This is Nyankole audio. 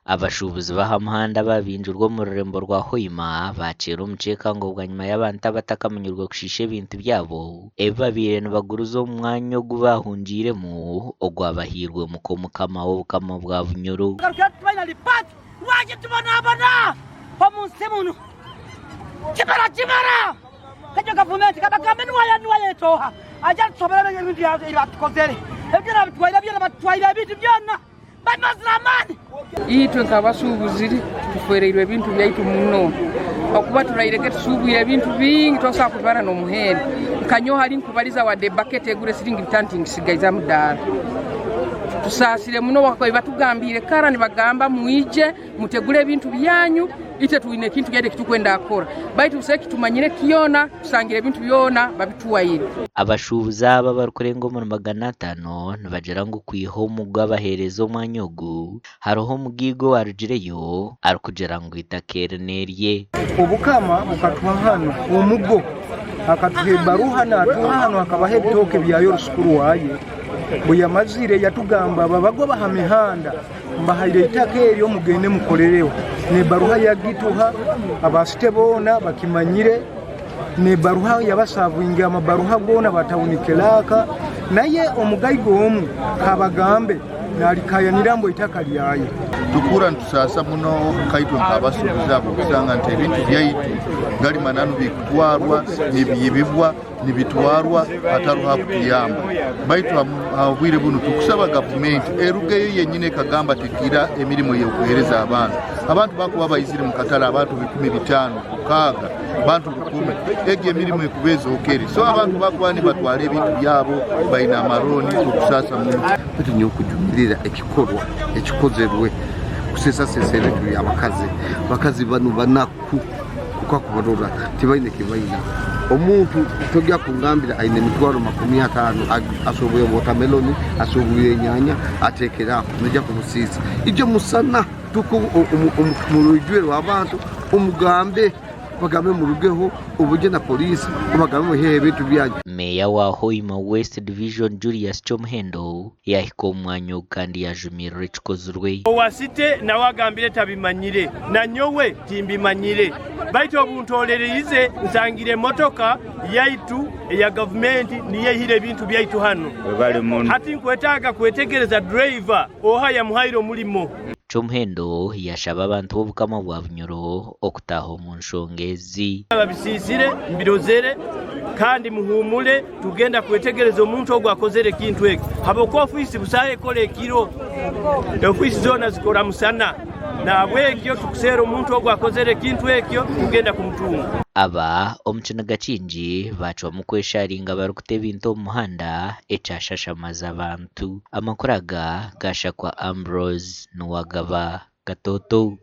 Abashuubuzi b'aha muhanda ababingirwe omu rurembo rwa Hoima bakiira omukyekango bwanyima y'abantu abatakamanyirwe kushiisha ebintu byabo ebi babaire nibaguriza omu mwanya ogu bahungiremu ogwabahairwe muka-omukama w'obukama bwa Bunyoro. Itwe nk'abasuubuzi tufwereirwe ebintu byaitu muno okuba turairege tusuubwire ebintu bingi tosobola kubibara n'omuhendo. Nka nyowe hali nkubaliza wadde ebaketi egura esiringi bitaano tingisigaiza mudaara. Tusaasire muno batugambiire kara nibagamba mwije mutegule ebintu byanyu itwe twine ekintu kyaitu ekitukwenda kukora baitu busaho ekitumanyire kyona tusangire ebintu byona babitwaire. Abashuubuzi aba abarikurenga omuri 500 nibagira ngu kwiha omu gwabaheereza omwanya ogu, hariho omugaiga owarugireyo arikugira ngu eitaka eri n'erye. Obukama bukatuha hanu omugo, akatuha ebaruha natuha hanu akabaha ebitooke byaye orusuku rwaye. Buyamazire yatugamba ababagoba aha mihanda mbahaire eitaka eryo mugende mukorereho. N'ebaruha yagituha abasite boona bakimanyire. N'ebaruha yabasavinga amabaruha goona ba tawuni kelaaka naye omugaiga omu kabagambe nalikayanira mbu eitaka lyaye. Tukuura nitusaasa muno nkaitwe nk'abasuubuzi abo kusanga nti ebintu byaitu gali mananu bikutwarwa nibyibibwa nibitwarwa hataroho akutuyamba. Baitu ha bwire bunu tukusaba gavumenti erugeyo yenyini ekagamba tekira emirimo y'okuheereza abantu. Abantu bakuba baizire mu katale abantu 5,000, 6,000, bantu 1,000, egi emirimo ekuba ezookere. So abantu bakuba nibatwara ebintu byabo baine amaroni tukusaasa muno. Baitu nyowe kujumirira ekikorwa ekikozerwe kusesasesa ebintu by'abakazi. Abakazi banu banaku kukakubarora tibaine kibaina. Omuntu tojja kungambira aine emitwaro 50 asubwire wotameloni, asubwire enyanya atekere aho noija kumusiisa. Ijo musana tuka omu rwijwire rw'abantu omugambe bagambe murugeho obuje na poliisi obagambe muiheho ebintu byanyu. Meeya wa Hoima West Division Julius Kyomuhendo yaahika omu mwanya ogu kandi yaajumirira ekikozirwe. Owa site nawe agambire tabimanyire, na nyowe timbimanyire. Baitu obu ntolereize nsangire emotoka yaitu eya gavumenti niyo eihire ebintu byaitu hanu. Hati nkwetaaga kwetegereza driver oha yamuhaire omulimo. Kyomuhendo yashaba abantu b'Obukama bwa Bunyoro okutaaha omu nshonga ezi. Babisiisire, mbirozere, kandi muhuumure, tugenda kwetegereza omuntu ogu akozere ekintu eki. Habwokuba ofiisi busaho ekora ekiro, ofiisi zoona zikora musana. Nahabwekyo tukuseera omuntu ogu akozere ekintu ekyo, tugenda kumutunga. Aba omu kiniga kingi baacwamu kwesharinga barikuta ebintu omu muhanda ekyashashamaza abantu. Amakuru aga gaashakwa Ambrose Nuwagaba Katoto.